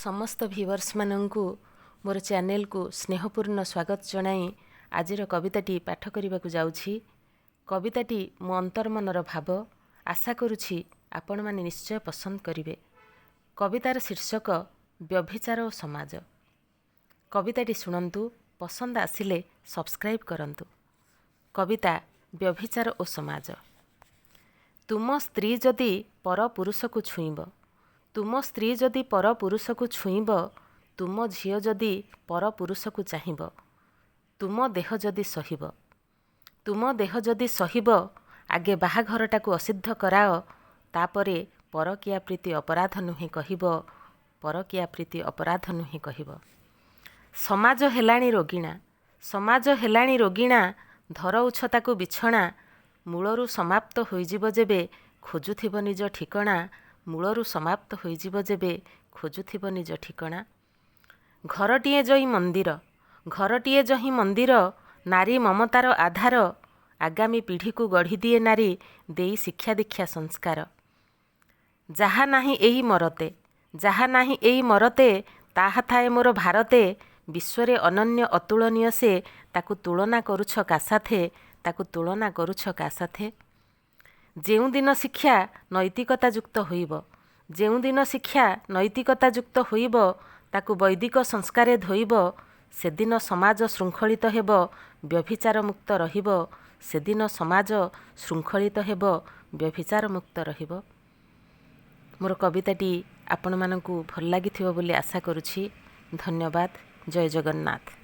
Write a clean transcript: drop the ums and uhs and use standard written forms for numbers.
ସମସ୍ତ ଭିଉଅର୍ସମାନଙ୍କୁ ମୋର ଚ୍ୟାନେଲକୁ ସ୍ନେହପୂର୍ଣ୍ଣ ସ୍ୱାଗତ ଜଣାଇ ଆଜିର କବିତାଟି ପାଠ କରିବାକୁ ଯାଉଛି। କବିତାଟି ମୋ ଅନ୍ତର୍ମନର ଭାବ, ଆଶା କରୁଛି ଆପଣମାନେ ନିଶ୍ଚୟ ପସନ୍ଦ କରିବେ। କବିତାର ଶୀର୍ଷକ ବ୍ୟଭିଚାର ଓ ସମାଜ। କବିତାଟି ଶୁଣନ୍ତୁ, ପସନ୍ଦ ଆସିଲେ ସବସ୍କ୍ରାଇବ୍ କରନ୍ତୁ। କବିତା ବ୍ୟଭିଚାର ଓ ସମାଜ। ତୁମ ସ୍ତ୍ରୀ ଯଦି ପର ପୁରୁଷକୁ ଛୁଇଁବ, ତୁମ ସ୍ତ୍ରୀ ଯଦି ପର ପୁରୁଷକୁ ଛୁଇଁବ, ତୁମ ଝିଅ ଯଦି ପର ପୁରୁଷକୁ ଚାହିଁବ, ତୁମ ଦେହ ଯଦି ସହିବ, ତୁମ ଦେହ ଯଦି ସହିବ, ଆଗେ ବାହାଘରଟାକୁ ଅସିଦ୍ଧ କରାଅ, ତାପରେ ପରକୀୟା ପ୍ରୀତି ଅପରାଧ ନୁହେଁ କହିବ, ପରକୀୟା ପ୍ରୀତି ଅପରାଧ ନୁହେଁ କହିବ। ସମାଜ ହେଲାଣି ରୋଗିଣା, ସମାଜ ହେଲାଣି ରୋଗିଣା, ଧରଉଛ ତାକୁ ବିଛଣା, ମୂଳରୁ ସମାପ୍ତ ହୋଇଯିବ ଯେବେ ଖୋଜୁଥିବ ନିଜ ଠିକଣା, ମୂଳରୁ ସମାପ୍ତ ହୋଇଯିବ ଯେବେ ଖୋଜୁଥିବ ନିଜ ଠିକଣା। ଘରଟିଏ ଜଇ ମନ୍ଦିର, ଘରଟିଏ ଯହିଁ ମନ୍ଦିର, ନାରୀ ମମତାର ଆଧାର, ଆଗାମୀ ପିଢ଼ିକୁ ଗଢ଼ିଦିଏ ନାରୀ ଦେଇ ଶିକ୍ଷା ଦୀକ୍ଷା ସଂସ୍କାର। ଯାହା ନାହିଁ ଏଇ ମରତେ, ଯାହା ନାହିଁ ଏଇ ମରତେ, ତାହା ଥାଏ ମୋର ଭାରତେ, ବିଶ୍ୱରେ ଅନନ୍ୟ ଅତୁଳନୀୟ ସେ, ତାକୁ ତୁଳନା କରୁଛ କାସାଥେ, ତାକୁ ତୁଳନା କରୁଛ କାସାଥେ। ଯେଉଁଦିନ ଶିକ୍ଷା ନୈତିକତା ଯୁକ୍ତ ହୋଇବ, ଯେଉଁଦିନ ଶିକ୍ଷା ନୈତିକତା ଯୁକ୍ତ ହୋଇବ, ତାକୁ ବୈଦିକ ସଂସ୍କାରେ ଧୋଇବ, ସେଦିନ ସମାଜ ଶୃଙ୍ଖଳିତ ହେବ, ବ୍ୟଭିଚାର ମୁକ୍ତ ରହିବ, ସେଦିନ ସମାଜ ଶୃଙ୍ଖଳିତ ହେବ, ବ୍ୟଭିଚାର ମୁକ୍ତ ରହିବ। ମୋର କବିତାଟି ଆପଣମାନଙ୍କୁ ଭଲ ଲାଗିଥିବ ବୋଲି ଆଶା କରୁଛି। ଧନ୍ୟବାଦ। ଜୟ ଜଗନ୍ନାଥ।